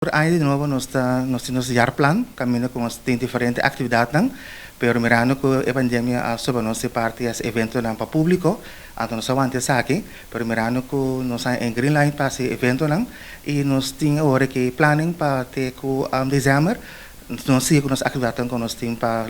Tur aña di nobo nos tin nos jaarplan, kaminda ku nos tin diferente aktividatnan, pero mirando ku e pandemia a soba nos e parti as eventonan pa públiko, anto nos a wanta esaki, pero mirando ku nos a en green light pa hasi eventonan i nos tin awor aki planning pa te ku december, nos sigui ku nos aktividatnan ku nos tin pa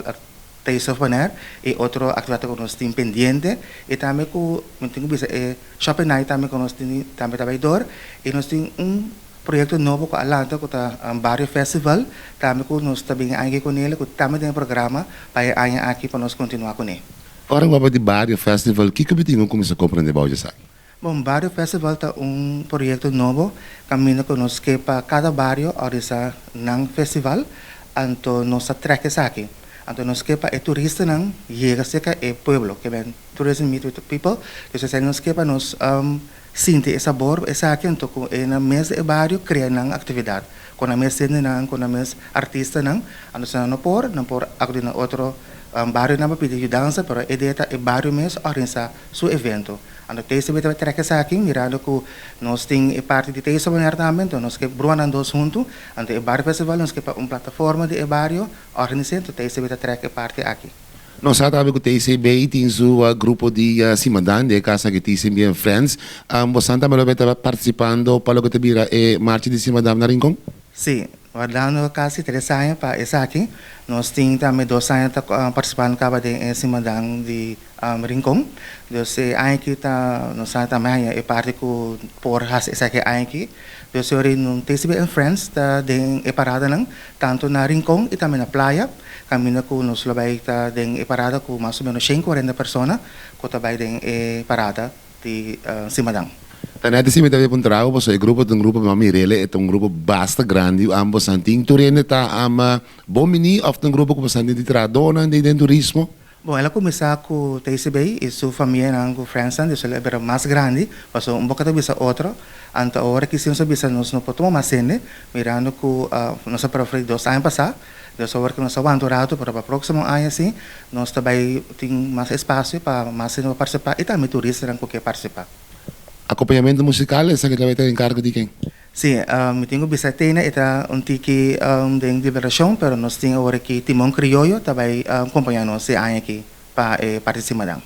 Taste of Bonaire i otro aktividatnan ku nos tin pendiente i tambe ku mi tin ku bisa e shopping night tambe ku nos tin tambe ta bai dor i nos tin un proyekto nobo ku a lanta ku ta Bario Festival, tambe ku nos ta bin aña ku nele ku tambe den e programa pa e aña aki pa nos kontinuá kuné. Ora ku papia di Bario Festival, kiko bo tin ku kuminsá komprendé bou esaki? Bon, Bario Festival ta un proyekto nobo kaminda ku nos ke pa kada bario organisá nan festival, anto nos ta trèk esaki. Anto nos ke pa e turistanan yega serka e pueblo, ke men tourism meet with the people, dus esei nos ke pa nos sinti e sabor esaki, anto ku e nan mes e bario krea nan aktividat ku nan mes hendenan, ku nan mes artistanan, anto si nan no por, nan por akudi na otro barionan pa pidi yudansa, pero e idea ta e bario mes organisá su evento. Anto TCB ta trèk esaki mirando ku nos tin e parti di Taste of Bonaire tambe, anto nos ke brua nan dos huntu, anto e Bario Festival nos ke pa un plataforma di e bario organisá, anto TCB ta trèk e parti aki. Nos sa tambe ku TCB tin su grupo di Simadan, den e kas aki TCB and Friends. Boso tambe lo ta partisipando pa loke ta bira e marcha di Simadan na Rincon? Sí, wardando kasi 3 aña pa esaki. Nos tin tambe 2 aña ta partisipando kaba den e Simadan di Rincon. Dus e aña aki ta nos sa tambe haña e parti ku por hasi esaki aña aki. Dus ori no TCB and Friends ta den e paradanan tantu na Rincon i tambe na Playa. Kaminda ku nos lo bai ta den e parada ku mas o ménos 140 persona ku ta bai den e parada di Simadan. Ta net si mi ta un trago, paso e grupo ta un grupo m'a mir'é, e ta un grupo basta grandi, ambos tin tur hende ta ama bon bini òf ta un grupo ku bastante di trahadónan den turismo? Bon, el a kuminsá ku TCB i su famianan ku friends, dus el a bira mas grandi, paso un boko ta bisa otro, anto awor aki si nos a bisa nos no por tuma mas hende, mirando ku nos a preferí 2 aña pasá, dus awor ku nos a wanta un ratu, pero pa próksimo aña si, nos ta bai tin mas espasio pa mas hende por partisipá i tambe turistanan ku ke partisipá. Akompañamentu musikal, esaki tambe ta enkargo di ken? Sí, mi tin ku bisa tene e ta un tiki den deliberashon, pero nos tin awor aki Timon Krioyo ta bai kompañá nos e aña aki pa e parti Simadan.